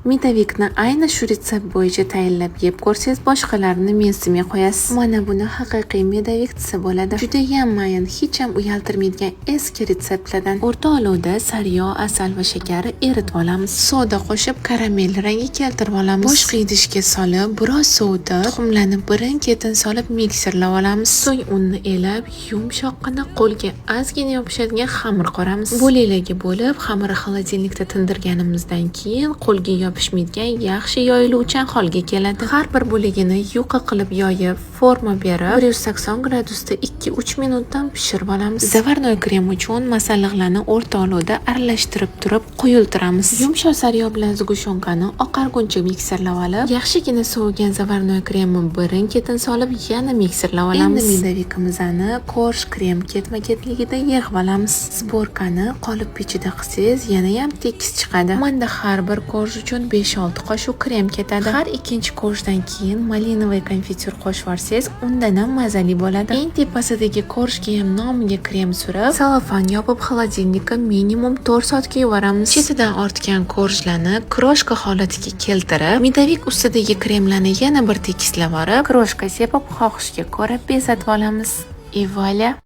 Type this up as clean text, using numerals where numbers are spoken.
Медовик ni ayni shu retsept bo'yicha tayinlab yeb ko'rsangiz, boshqalarini mensimay qo'yasiz. Mana buni haqiqiy медовик desa bo'ladi. Judayam mayin, hech ham uyaltirmaydigan eski retseptlardan. O'rta olovda sariyog', asal va shakarni eritib olamiz. Soda qo'shib, karamel rangi keltirib olamiz. Boshqa idishga solib, biroz sovutib, tuxumlarni birin-ketin solib mikserlab olamiz. So'ng unni elab, yumshoqqina, qo'lga ozgina yopishadigan xamir qoramiz. Bo'laklarga bo'lib, xamirni холодильник da tindirganimizdan keyin qo'lga yopishmaydigan, yaxshi yoyiluvchan holga keladi. Har bir bo'lagini yuqa qilib yoyib, forma berib, 180 gradusda 2-3 minutdan pishirib olamiz. Заварной krem uchun masalliqlarni o'rta olovda aralashtirib turib quyultiramiz. Yumshoq sariyog' bilan сгущёнка ni oqarguncha mikserlab olib, yaxshigina sovigan заварной kremni birin-ketin solib, yana mikserlab olamiz. Endi медовик imizni корж krem ketma-ketligida yig'ib olamiz. Сборка ni qolip pechida qilsangiz, yana ham tekis chiqadi. Menda har bir корж uchun 5-6 qoshiq krem ketadi. Har ikkinchi корж dan keyin малиновый конфитюр qo'shib yuborsangiz, undan ham mazali bo'ladi. Eng tepasidagi корж ga ham nomiga krem surib, salofan yopib, холодильник ka minimum 4 soatga yuboramiz. Chetidan ortgan корж larni крошка holatiga keltirib, медовик ustidagi kremlarni yana bir tekislab olib, крошка sepib, xohishga ko'ra bezatib olamiz. И вуаля!